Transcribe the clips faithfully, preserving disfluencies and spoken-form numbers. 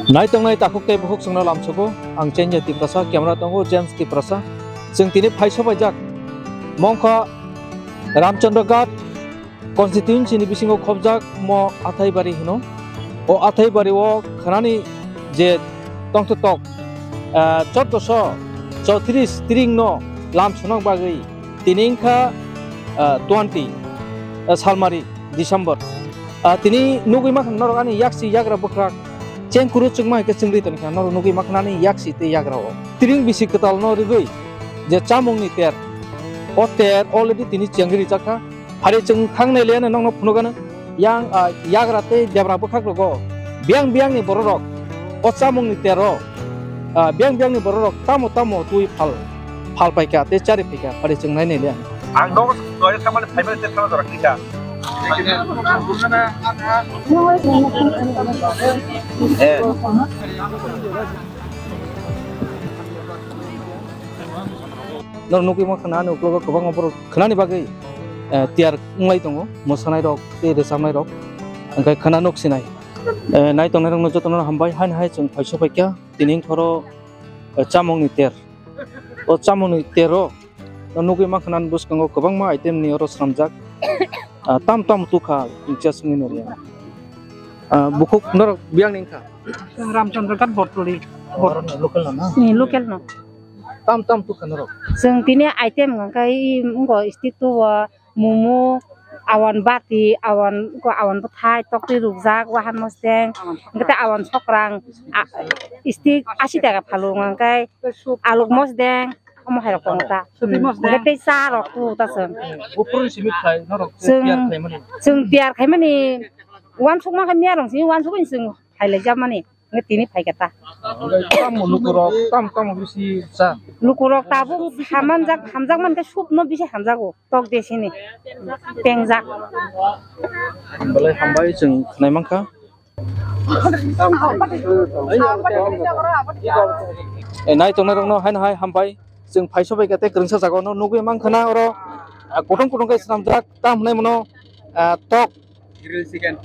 Naitongnai takhuk tei bukhuk chwngno lamsogo, ang Chenya Tiprasa, camera tongo James Tiprasa. Chwng tini phaiso paijak, mongkha Ramchandra Ghat constituency ni bisingo khobjak mo Athaibari hino. O Athaibari o khwnani je tongthok tok, ah, chordoso chotris tring no lam sunang bagwi tini wngkha, ah, twenty, ah, salmari December. Ah, tini nugwi mankha norok ani yaksi yagra bwkhak chengkuru chwngma hai khe chwngri tongkha norok nugwi mankha ani yaksi tei yagra o. Tring bisi kwtal no rwgwi je chamung ni ter, o ter already tini chengri rijak kha. Phari chwng thangnai le nokno phunukgano yang, ah, yagra tei debra bwkhak rogo biyang biyang ni borok rok o chamung ni ter o, ah, biyang biyang ni borok rok tamo tamo twi phal phal paikha tei chari phaikha phari chwng nainai le. Ang nogo doi thangmani phaimani tei thangna jora kisa. Eh. Norok nugwi mankha ani uklogo kwbangma borok khwnani bagwi, eh, tiyar wnglai tongo, mwsanairok tei rwchapnairok, hwnkhe khwna nuk sinai. Eh, naitongnai rokno jotono hambai, haino hai chwng phaiso paikha tini wngkhoro, eh, chamungni ter. O chamungni tero nugwi mankha ani bwskango kwbangma item ni oro swnamjak. Ah, tam tam tukha, chwngno rwya. Ah, bukhuk norok biyang ni wngkha? Chwng Ramchandra Ghat Botoli. Oro no local no na? Ni local no. Tam tam tukha norok? Chwng tini item hwnkhe i wngkha stick to o, momo, awan bati, awan, awan bwthai, toktwi rukjak, wahan mosdeng, hwnkhe tei awan sokrang, a, stick asi taka phalo hwnkhe, aluk mosdeng, omo hai rok tongo ta. Hwnkhe tei cha rok tu ta chwng. Buphuruni simi khlai norok chwng tiyar khlaimani? Chwng tiyar khaimani, uansukma khe miya rong simi uansukni chwng. Phailaijak mani, hwnkhe tini phaikha ta. Tamo lukurok, tam, tamo bisi cha? Lukurok tabuk hamanjak, hamjak mankhe subno bisi hamjago, tok desini pengjak. Belai hambai chwng khwnai mankha. Eh, naitongnai rokno haino hai hambai. Chwng phaiso bai khe tei kwrwngsa jaga no nugwi mankha na oro, ah, kutung kutung khe swnamjak, tam hwnwi mano, ah, tok. Grill chicken.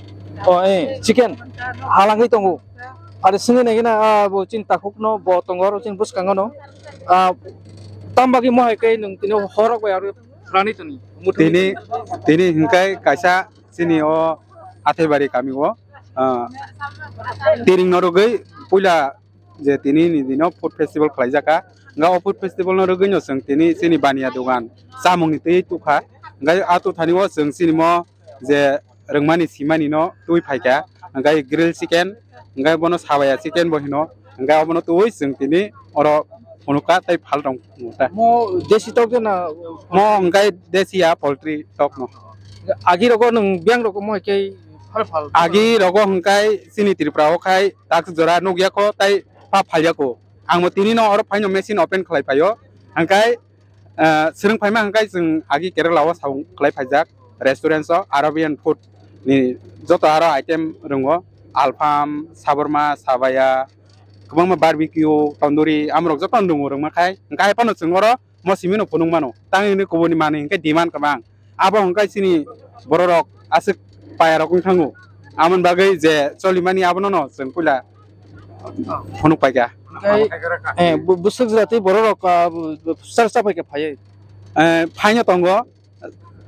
Oh, eh, chicken. Halangwi tongo. Ari singwi naikhe na, ah, bo chini takhuk no, bo tongo aro chini bwskango no. Ah, tam bagwi mo hai khe nwng tini horok bai aro rani toni. Tini, tini hwnkhe kaisa chini o Athaibari kami o, ah, tiring no rwgwi puila je tini ni dino food festival khlaijak kha. Hwnkhe o food festival no rwgwi no chwng tini chini baniya dogan chamung ni twi tukha. Hwnkhe a tuthani o chwng chini mo je rwngmani simani no twi phaikha. Hwnkhe grill chicken, hwnkhe bono sabaya chicken bo hino. Hwnkhe obono twi chwng tini oro phunukha tei phal tong ta. Mo desi tok de na? Mo hwnkhe desi ya poultry tok no. Agi rogo nwng biyang rogo mo hai khe phal phal? Agi rogo hwnkhe chini Tripura o khai tak jora nukya kho tei pa phalya kho. Ang bo tini no oro phaino machine open khlai phaio. Hwnkhe, eh, swrwng phaima hwnkhe chwng agi Kerala o samung khlai phaijak restaurant o Arabian food ni joto aro item rwngo, alfam, shawarma, sabaya, kwbangma barbecue, tandoori, amorok joto no rwngo rwngma khai. Hwnkhe hai phano chwng oro mo simi no phunuk mano. Tang hwnwi kubuni manwi hwnkhe demand kwbang. Abo hwnkhe chini bororok aswk payarok wng thango. Amoni bagwi je cholimani abono no chwng puila phunuk paikha. Tei, eh, bu-, bwswk jora tei bororok, ah, bu-, bu-, sar cha paikha phaiwi? Eh, phaino tongo,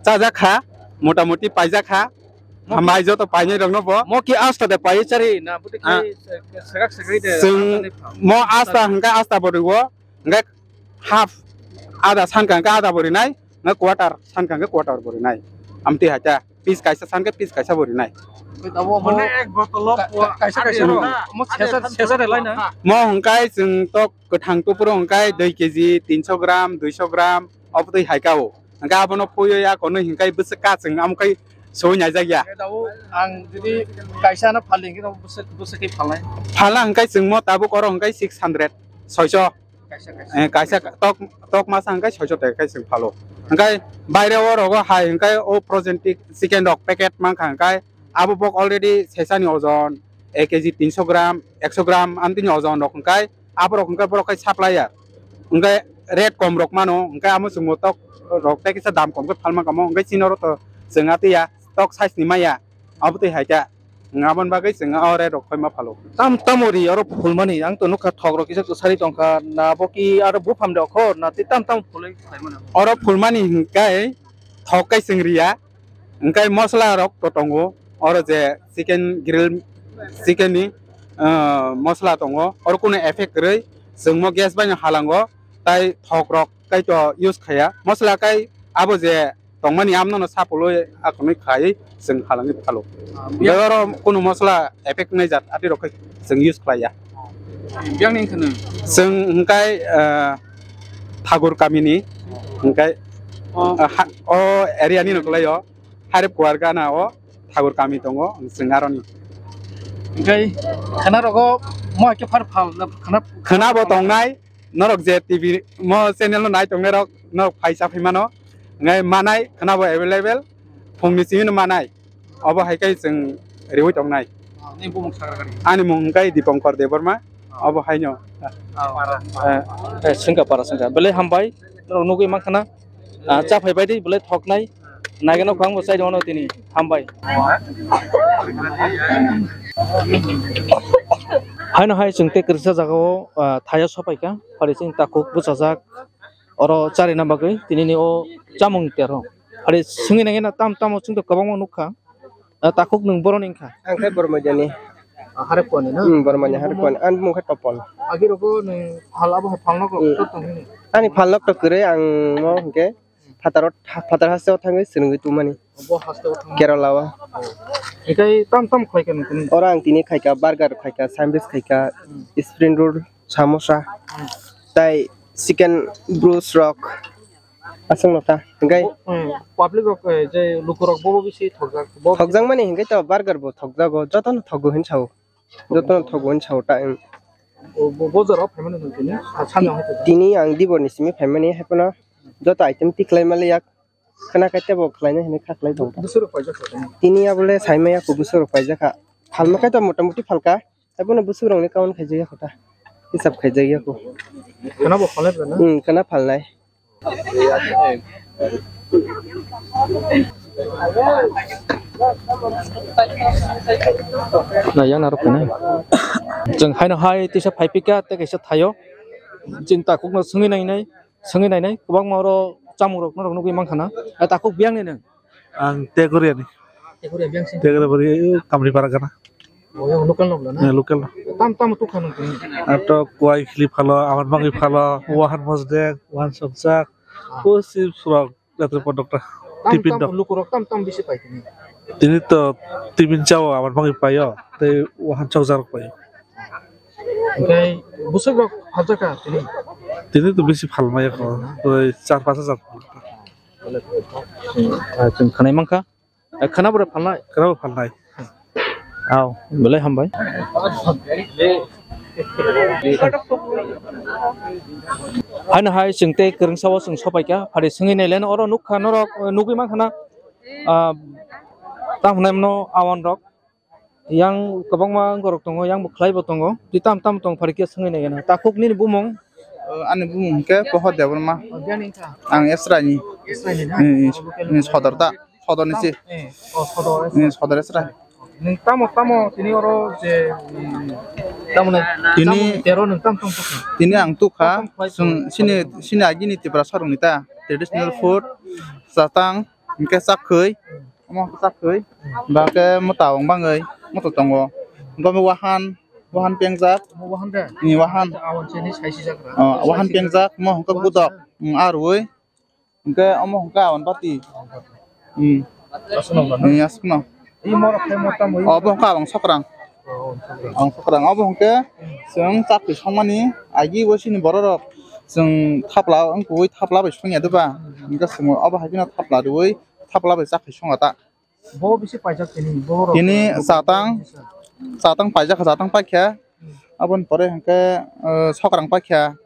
chajak kha, motamoti paijak kha. Hambai joto painai rokno bo. Mo ki asta de paiwi chari na, bwtwi khe. Ah. Se-, segak segri de. Chwng mo asta hwnkhe asta bo rwo. Hwnkhe half, ada sanka hwnkhe ada bo rinai, hwnkhe quarter sanka hwnkhe quarter bo rinai. Amtwi hai ta, piece kaisa sanke piece kaisa bo rinai. Onek bottle o ka-, ka-, kaisa kaisa adi ro. Mo sesa, sesa de laina. Mo hwnkhe chwng tok kwthang tupuro hwnkhe dui kg, tinso gram, duiso gram, obotwi hai ka o. Hwnkhe abono phuiwi ya konwi hwnkhe bwswk ka chwng amo khe soi naijak ya. Ang jodi kaisa no phaldi hwnkhe bwswk, bwswk khe phalnai. Phalna hwnkhe chwng mo tabuk oro hwnkhe six hundred, soiso. Kaisa, kaisa. Eh, kaisa tok, tok masa hwnkhe soiso taka khe chwng phalo. Hwnkhe baire o rogo hai hwnkhe o frozen ti-, chicken rok packet mankha hwnkhe abo bok already sesani ojon ek kg tinso gram, ekso gram amtwini ojon rok hwnkhe aborok hwnkhe borok khai supply ya. Hwnkhe rate kom rok mano hwnkhe amo chwngbo tok rok tei kisa dam kom khe phalma kamo hwnkhe chini oro to chwng atwi ya tok size ni maya abotwi hai khe. Aboni bagwi chwng o rate rok khaima phalo. Tam tamo ri oro phulmani, ang to nukha thok rok kisa kwsari tongkha, na bo ki aro buphang de okho, na tei tam tamo phulwi khlaimani? Oro phulmani hwnkhe thok kai chwng riya, hwnkhe mosola rok to tongo, oro je chicken grill, chicken ni, ah, mosola tongo, oro kunu effect kwrwi, chwng mo gas bai no halango, tai thok rok kai to use khaya, mosola kai abo je tongmani amno no sapului akhonwi khai chwng halangwi phalo. Ah, Biyang oro kunu mosola effect nai jat ati rok khai chwng use khlaiya. Biyang ni khwno? Chwng hwnkhe, ah, Thakur kamini hwnkhe, Oh. ah, ha, o area ni no kwlaio. Harip kuar gana o Thakur kami tongo chwng aroni. Hwnkhe khwna rogo mo hai khe phar phal khwna. Khwna bo tongnai. Norok je T V mo channel no nai tongnai rok norok phai cha phai mano, ngai manai khwna bo available, phung ni simi no manai, obo hai kai chwng riwi tongnai. Ah, ni bumung sagra gari. Ani mung kai Dipankar Debbarma, obo hai no. Ah, eh, sengka para sengka, belai hambai, norok nugwi mankha na, ah, cha phai bai di, belai thok nai. Naikhe no kwbangbo chai rwno tini, hambai. Haino hai chwng tei kwrwngsa jagao, ah, thaio sopaikha, phari chwng takhuk bwchajak, oro charina bagwi tinini o chamung tero. Phari swngwi naikhe na tam tamo chwngto kwbangma nukha, ah, takhuk nwng boroni wngkha? Ang khe Bormodiani. Ah, Harepwani na? Hmm, Bormodiani Harepwani. Ani bumung khe Topon. Agi rogo nwng phal abo hai phalnok rok Hmm. Ani phalnok to kwrwi ang mo hwnkhe Phataro tha-, phatar hasteo thangwi swrwngwi tongmani. Obo hasteo thangwi? Kerala o. Hinkhe tam tam khaikha nini? Oro ang tini khaikha, burger khaikha, sandwich khaikha, Hmm. spring roll, samosa, Hmm. tai chicken breast rok. Aswk no ta. Hinkhe Bo-, hmm, public rok, eh, je lukurok bobo bisi thokjak, bo thokjakmani hinkhe to burger bo thokjago, jotono thogo hin sao. Jotono thogo hin sao ta, hmm. O bo-, bojaro phaimani nwng tini? Sa-, samya hai tini ang Dibor ni simi phaimani, haiphano joto item tiklai maliya. Khwna khe teibo khlainai hinwi kha khlai tongkha. Bwswk rok paijak kha tini? Tini abole saimaya kho bwswk rok paijak kha. Phalma khe to mota moti phalka. Abono bwswk rokni count khaijak ya kho ta. Hisab khaijak ya kho. Khwna bo phalnai bwla na? Hmm, khwna phalnai. Na yang naro phainai. Chwng haino hai tisa phai pika tei kaisa thaio. Chini takhukno swngwi nainai. Swngwi nainai, kwbangma oro chamung rok norok nugwi mankha na. A takhuk biyang ni nwng? Ang Tegoria ni. Tegoria biyang sini? Tegoria bari, Kamri para gana. Oh, yang local no bla na? Eh, local no. Tam, tam tukha nwng tini? Ato kuai khili phalo, awan mangi phalo, wahan mosdek, wahan somsak, Ah. O si surok, jatri podok ta. Tam, tipin tam dok. Lukurok tam, tam bisi pai tini? Tini to tipin chao, awan mangi paio, tei wahan chokjak rok paio. Hingke bwswk rok phaljakha tini? Tini to bisi phalmaya kho, tei char pas hajar. Ah, chwng khwnai mankha. Ah, khwna bwrwi phalnai? Khwna bo phalnai. Aw, belai hambai. Haino hai chwng tei kwrwngsa o chwng sopaikha, phari swngwi naileno oro nukha norok, nugwi mankha na, ah, tamo hwnai mano awan rok. Yang kwbangma borok tongo, yang bo khlai bo tongo. Twi tam tam tong phari khe swngwi naikhe na. Takhuk nini bumung? O, ani bumung hwnkhe Pohor Debbarma. O, biyang ni wngkha? Ang Esraini. Esraini na? Hmm, hmm, O, local hmm, ni. Sodor ta, Sodor ni si. Eh, o, Sodor Esra. Hmm, Sodor Esra. Nwng tamo, tamo tini oro je, hmm, tamo na, tini, tamo tero nwng tam tam tokha? Tini ang tukha, Tam tam khlai chwng tong. Sini, sini agini Tiprasa rokni ta, traditional food, chatang, hwnkhe chakhwi. Omo hwnkhe chakhwi, ba khe mwta wng bangwi, mwta tongo. Hwnkhe omo wahan, wahan pengjak. Omo wahan de? Ni wahan. Awan chini sai sijak ra. Oh, wahan pengjak, omo hwnkhe budok, mm, arwi. Hwnkhe omo hwnkhe awan bati. Mm. Aswkno. Mm, aswkno. Obo hwnkhe abang sokrang. Oh, sokrang. Ang sokrang. Obo hwnkhe chwng chakhwi songmani, agi bo chini bororok chwng thapla wngkui thapla bai songya doba. Hwnkhe chwng obo hai kheno thapla rwui thapla bai chakhwi songa ta. Bo bisi paijak tini, borok. Tini chatang, chatang paijak, chatang paikha. Hmm. Aboni pore hwnkhe, eh, sokrang paikha.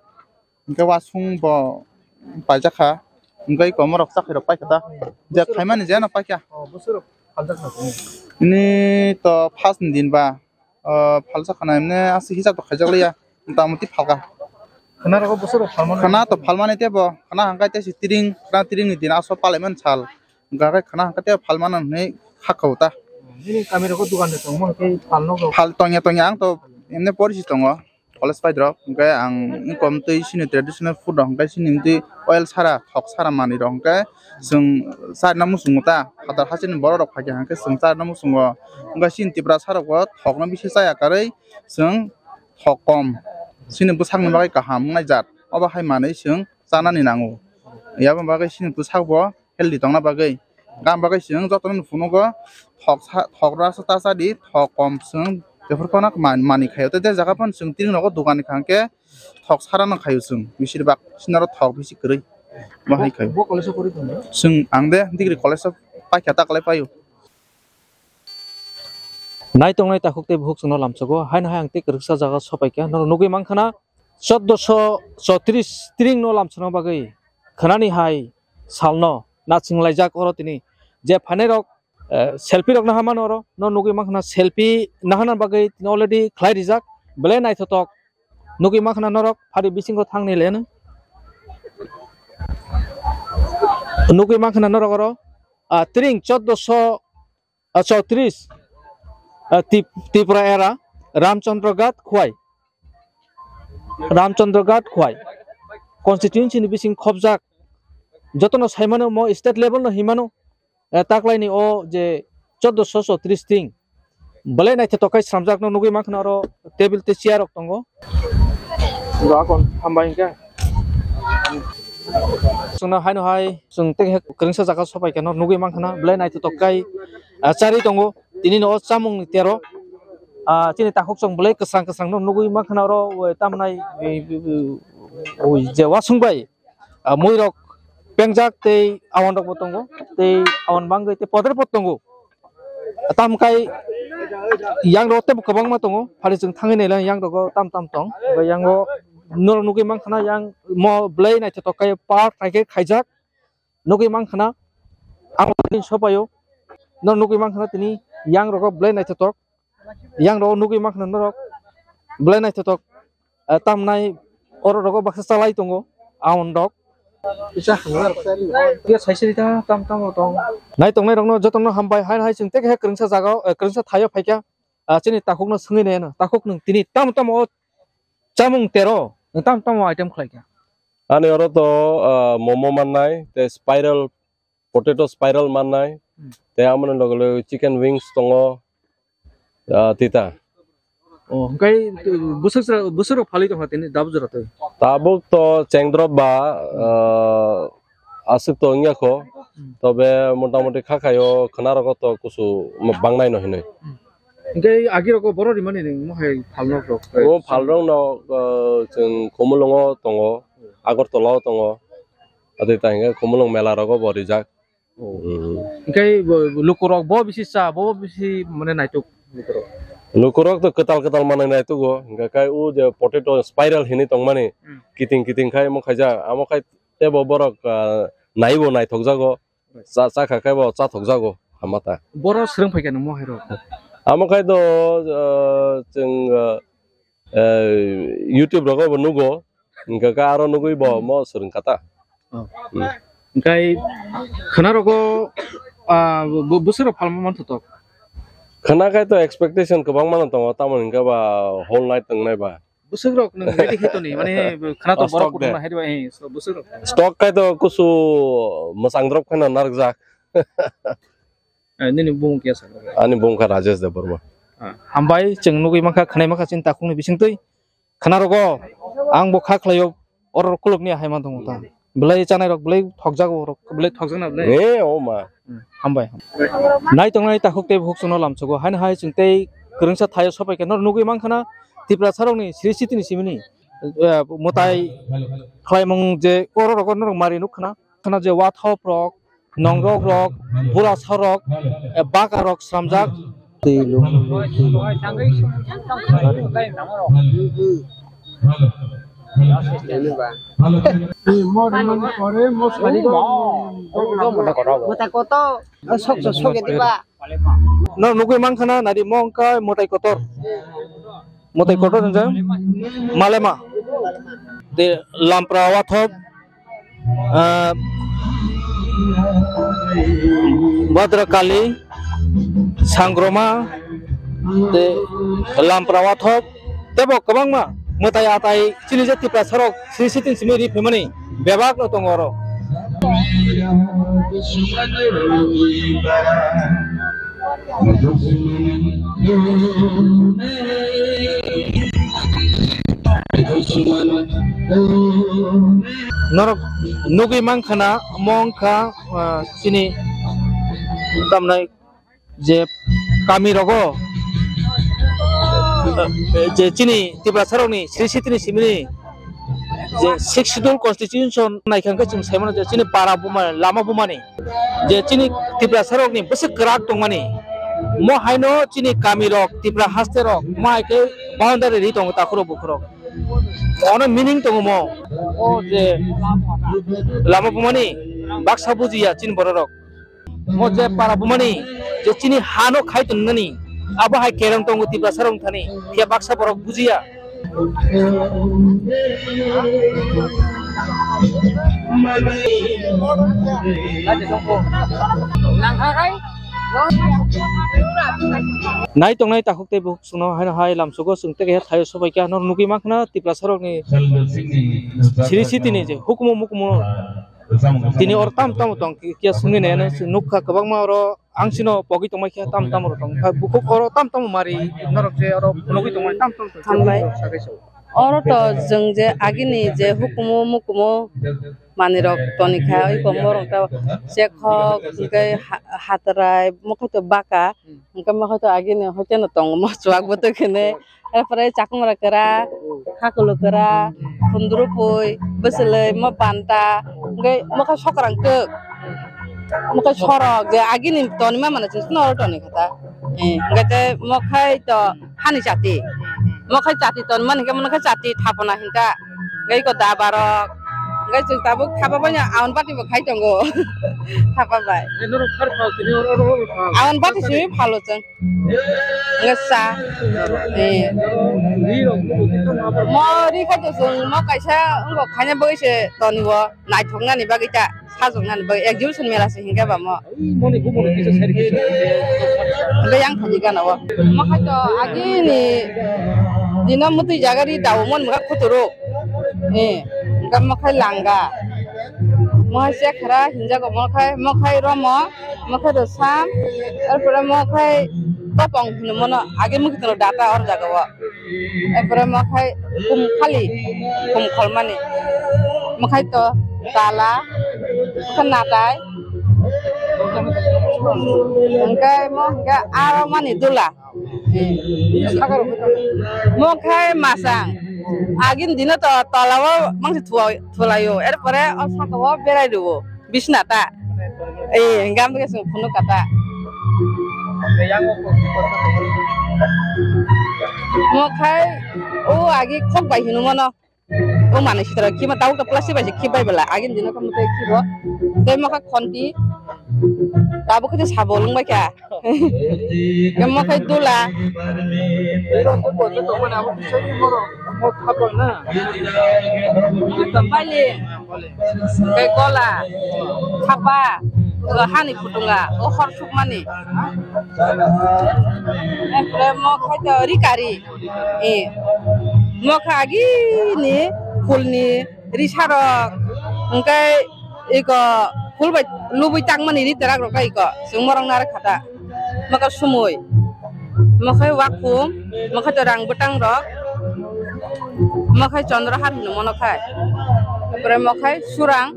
Hwnkhe wasung bo paijak kha. Hwnkhe komorok chakhwi rok paikha ta. Hmm. Je khaimani je no paikha. Oh, bwswk rok paljak kha tini? Tini to first ni din ba. O, phalsa khana emne aswk hisab to khaijak liya, mota moti phalka. Khana rogo bwswk rok phalmani? Khana to phalmani tebo, khana hangkai tei si tiring, khana tiring ni din aso palaiman sal. Hingkha khe khana hangkai tei phalmano hinwi kha kha ta. Nini kami rogo dukan de tongmo khe phalno rok. Phal tongya tongya, ang to emne porisi tongo, college pai rok, hwnkhe ang wngkom twi sini traditional food rok hwnkhe sini twi oil sara, thok sara manwi rok hwnkhe chwng charna muchungo ta, phatar hasteni borok rok phaikha hwnkhe chwng charna muchungo, hwnkhe sini Tiprasa rok bo thokno bisi chaya karwi chwng thok kom, sini bwsakni bagwi kaham wngnai jat, obo hai manwi chwng chanani nango. Yaboni bagwi sini bwsak bo healthy tongna bagwi. Gam bagwi chwng jotono phunugo thok sa, thok rasa ta cha di, thok kom chwng jephru phano man-, manwi khaio. Tei tei jaga phano chwng tini nogo dukan ni kha hwnkhe thok sara no khaio chwng. Bisir bak sinaro thok bisi kwrwi. Bo hai khaio. Bo college o pori tongo? Chwng ang de degree college o paikha ta kwlai paio. Nai tongnai takhuk tei bukhuk chwngno lamsogo. Haino hai ang tei kwrwksa jaga sopaikha. Norok nugwi mankha na choddoso chotris tring no lamsokna bagwi khwnani hai salno nachwng laijak oro tini je phainai rok, eh, selfie rok naha mano oro no nugwi mankha na selfie nahana bagwi tini already khlai rijak belai naithotok nugwi mankha na norok phari bisingo thangni leno nugwi mankha na norok oro, ah, tring choddoso ah, chotris, ah, Tip-, Tripura era, Ramchandra Ghat, Khwai. Ramchandra Ghat, Khwai. Constituency ni bising khobjak. Jotono saimano mo state level no himano. Eh, taklaini o je choddoso chotris ting. Belai naithotok khai sramjak no nugwi mankha na oro table tei chair rok tongo. Bo akon hambai hwnkhe. Chwngno haino hai chwng tei kwrwngsa jaga sopai khe no nugwi mankha na belai naithotok khai, ah, charwi tongo. Tini no o chamung ni tero, ah, chini takhuk chwng belai kwchang kwchang no nugwi mankha na oro, eh, tamnai, eh, eh, eh, je wasung bai, ah, mui rok pengjak tei awan rok bo tongo tei awan bangwi tei podre pod tongo. Tam kai yang rok tebo kwbangma tongo, phari chwng thangwi nailai yang rogo tam tam tong. Bai yango norok nugwi mankha na yang mo belai naithotok khai park khai khe khaijak nugwi mankha na ang tini sopaio norok nugwi mankha na tini yang rogo belai naithotok yang rogo nugwi mankha na norok belai naithotok. Ah, tamnai oro rogo baksa chalai tongo, aon rok. Kisa hanglar kisa ri. Kisa saisiri ta tam tam tong. Nai tongnai rokno jotono hambai, hai hai chwng tei khe kwrwngsa jaga o, eh, kwrwngsa thaio phaikha. Ah, chini takhukno swngwi naino. Takhuk nwng tini tam tam o chamung tero, nwng tam tam o item khlaikha. Ani oro to, ah, momo mannai, tei spiral potato spiral mannai, hmm, tei amoni loge loge chicken wings tongo, ah, tita. Oh, hwnkhe bwswk jora, bwswk rok phalwi tongkha tini dab jora twi? Tabuk to chengdrop ba, ah, aswk to wngya kho, hmm, tobe motamoti kha khaio khwna rogo to kusu bangnai no hinwi. Hmm. Hwnkhe agi rogo borok rimani nwng mohai phalnok rok? O phalrok no, ah, chwng Khumulwngo tongo, Agartala o tongo, atwi ta hwnkhe Khumulwng mela rogo bo rijak. Oh. Hmm. Hwnkhe bo, bo lukurok bo bisi cha, bo bisi mane naituk lukurok. Lukurok to kwtal kwtal manwi naitugo. Hwnkhe kai o je potato spiral hinwi tongmani, hmm, kiting kiting khai omo khaijak. Amo khai tebo borok, ah, naibo naithokjago. Cha, cha kha khai bo chathokjago hamata. Borok swrwng phaikha nang mohai rok? Amo khai to, ah, chwng, ah, eh, YouTube rogo bo nugo, hwnkhe khe aro nugwi bo mo swrwng kha ta. Oh. Hmm. Hwnkhe khwna rogo, ah, bo-, bwswk rok phalma manthotok? Khwna khai to expectation kwbangma no tongo, tamoni hwnkhe ba whole night tongnai ba. Bwswk rok nwng ready khai toni, mane khwna to borok kutung na hai ba, eh, bwswk rok. Stock khai to kusu mwchang drop khai no narwkjak. Eh, nini bumung kya sakha? Ani bumung kha Rajesh Debbarma. Ah, hambai, chwng nugwi mankha, khwnai mankha chini takhukni bisingtwi. Khwnarogo, ang bo kha khlaio, oro rok kulukni hai man tongo ta. Belai chanai rok belai thokjago rok, belai thokjakna belai. Eh, o ma. Hmm, hambai. Nai tongnai takhuk tei bukhuk chwngno lamsogo. Haino hai chwng tei kwrwngsa thaio sopai khe noro nugwi mankha na Tiprasa rokni Sri Siti ni simini, eh, mwtai khlaimung je oro rogo norok mari nukha na. Khana je wathop rok, nongrok rok, burasa rok, eh, baka rok slamjak. Mwtai kotor. Sok, sok, sok, sok, diba? No nugwi mankha na, nadi mo wngkha mwtai kotor. Mwtai kotor hwnjak malema. De lampra wathop, ah, Bhadrakali, Sangroma, tei Lampra Wathok, tebo kwbangma mwtai atai chini je Tiprasarok sri siting simi ri phimani bebak no tongo oro. Norok nugwi mankha na, omo wngkha, ah, chini tamnai je kami rogo, eh, je chini Tiprasarokni sri sitini simini je Sixth Schedule Constitution naikha hwnkhe chwng saimano je chini para buma, lama bumani je chini Tiprasarokni bwswk kwrak tongmani, mo haino chini kami rok Tipra haste rok mo hai khe boundary ri tongo takhurok bukhurok. Ono meaning tongo mo. O je lama bumani baksa bujiya chini bororok. Mo je para bumani je chini hano khai tongnani, abo hai kereng tongo Tiprasarok thani, phiya baksa borok bujiya. Nai tongnai takhuk tei bukhuk songno haino hai lamsogo chwng tei kaisa thaio sobaikha, norok nugwi mankha na Tiprasarokni sri sitini je hukumu mukumu. Tini oro tamo tamo tong khe, khe swngwi naino chwng nukha kwbangma oro ang chino pogwi tongbaikha, tamo tamo rok tong kha bukhuk oro tamo tamo mari norok je oro phunugwi tongmani tamo tamo tong khe Hambai. Oro to chwng je agini je hukumu mukumu manwi rok toni kha, oi komborok ta chekhok, hwnkhe ha-, hatrai, mokhe to baka, hwnkhe mokhe to agini hoite no tongo mo chuak bwtwi khene. Erpore chakumra kwra, khakulu kwra, khundru pui, bwswlwi, mo banta, hwnkhe mokhe sokrang kwk, mokhe sorok, je agini tonima mano chwng chwngno oro toni kha ta. Eh, hwnkhe tei mokhai to hani chati, mokhai chati tonimani hwnkhe mono khe chati thapana hinta, hwnkhe iko dabarok, hwnkhe chwng tabuk thapa baino aon bati bo khai tongo, thapa bai. Aon bati simi phalo chwng. Ngasa. Eh. Mo ri kha to chwng mo kaisa wngkok khaina bagwi se toni bo naithoknani bagwi ta sajoknani bagwi exhibition mela se hinkhe ba mo. Hwnkhe yang thani gana o. Mo khai to agini dino mwtwi jaga ri dawo mon mwkha khuturu. Eh. Hwnkhe mo khai langa. Mo hai se khara hinjago mo khai, mo khai romo. Mokhai rw sam, erpore mokhai topong hwnwi mano, age mukitwng rw data or jaga o. Erpore mokhai kum khali, kum kholmani. Mokhai to tala, khe natai. Hwnkhe mo hwnkhe aro mani dula. Mokhai masang. Agini dino to tola o mangsi thua-, thulaio. Erpore o saka o berai rwo. Bisna ta. Eh, gam ke sung phunuk kata. Mokhai o agi khok bai hinu mano. O manwi sitra khima tabuk ta plastic bai se khibai bela. Agini dino kamo tei khibo. Tei mokha khonti. Tabuk khe sabo lungbai kha. Khe mokhai dula. Bali. Tei gola. Khaba. O hani phutunga. O hor sukmani. Ekre mokhai to rikari. Eh, mokha agini phulni risarok, hwnkhe iko phul bai lubui tangmani riterak rok iko, chwng morok narwk kha ta, mokha sumui, mokhai wakhum, mokhai to rang bwtang rok, mokhai chondrohar hino mono khai, tei mokhai surang,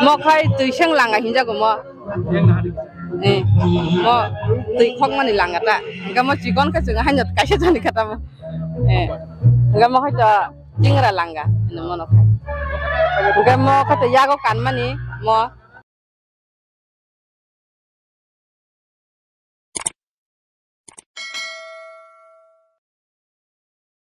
mokhai twiseng langa hinjago mo. Eh, mo twi khokmani langa ta. Hingke mo chikon khe chwng haino kaisa jani kha tamo. Eh, hingke mo hai to tingra langa hino mono. Hingke mo khe to yago kanmani mo.